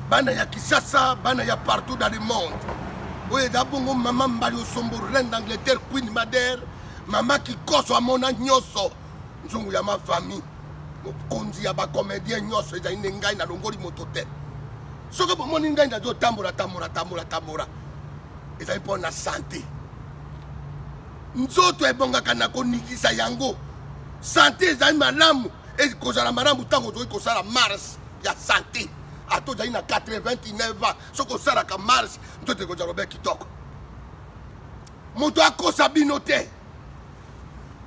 Bana ya Kisasa, bana ya partout dans le monde. Oyo eza bongo mama Mbali Osombo, reine d'Angleterre, Queen Mother, mama Kikoso amona nyonso, nzungu ya ma famille, mokonzi ya ba comédien nyonso ezali nde ngai nalongoli moto te. Soki bomoni ngai nazotambola tambola tambola tambola, ezali mpo na sante. Nzoto ebongaka na koningisa yango. Sante ezali malamu, ekozala malamu ntango ozoki kosala marche ya sante. Ata ozali na 89 ans, soki osalaka marche, nzoto ekozala obe kitoko. Moto akosa bino te.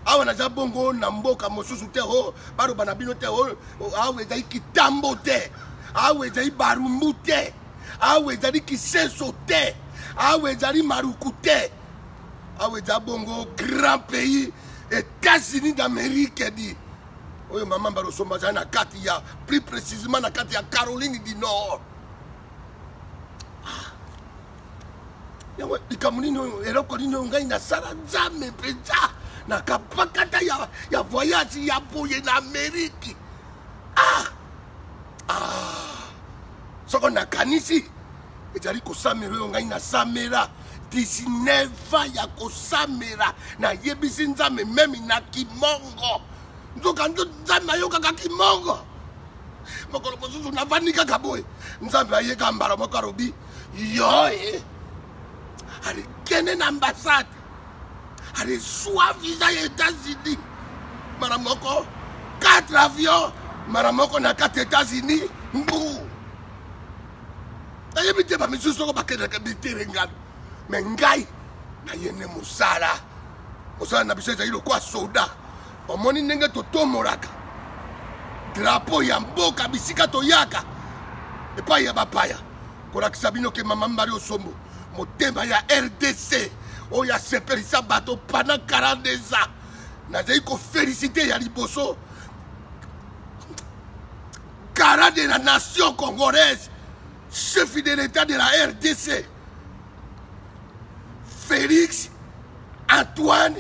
Awa naza bongo na mboka mosusu te, oh, baloba na bino te, oh, oh, awa ezali kitambo te, awa ezali barumbu te, awa ezali kisenso te, awa ezali maruku te, awa eza bongo grand pays États-Unis d'Amérique di oyo mama Mbalosomba azali na kati ya, plus précisément na kati ya Caroline du Nord. Ah. Yango likambo nini oyo, eloko nini oyo ngai nasala Nzambe mpenza na kapakata ya voyage ya boye na Amérique. Ah. Ah. Soko nakanisi ezali kosamela oyo ngai nasamela 19 ans ya kosamela, nayebisi Nzambe meme na kimongo, nzoka Nzambe ayokaka kimongo. Mokolo mosusu navandi kaka boye, Nzambe ayeka mbala moko alobi yo e alikende na ambassade, alizwa visa ya États-Unis mbala moko, 4 avions mbala moko na kati États-Unis. Mbu nayebi te bamisusu soko bakendaka biterengano, me ngai naye nde mosala. Mosala na biso ezali lokola soda. Omoni ndenge totomolaka drapeau ya mboka bisika toyaka epai ya bapaya, kolakisa bino ke mama Mbali Osombo, motema ya RDC oyo asepelisa bato pendant 42 ans. Nazali kofelicite ya liboso garant de la nation congolaise, chef de l'état de la RDC, Félix Antoine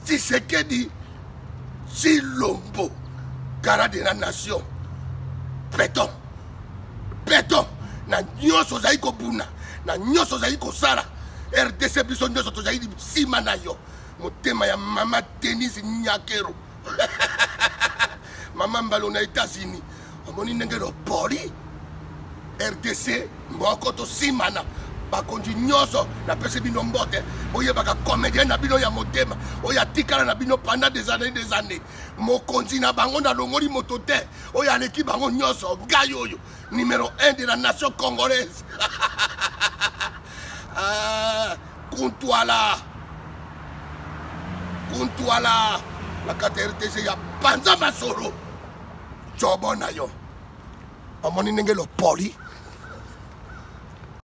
Tshisekedi Tshilombo, garant de la nation. Béton, béton, na nyonso ozali kobuna, na nyonso ozali kosala, RDC biso nyonso tozali nsima na yo. Motema ya mama Denise Nyakero, mama Mbalo na États-Unis, omoni ndenge lopoli RDC mboko tosimana. Bakonzi nyonso napesi bino mbote, boyebaka comédien na bino ya motema oyo atikala na bino pendant des années des années, mokonzi na bango nalongoli moto te, oyo aleki bango nyonso, ngai oyo numéro 1 de la nation congolaise. Ah, Kuntwala, Kuntwala na kati ya RTG ya panza masolo jobo na yo, omoni ndenge lopoli.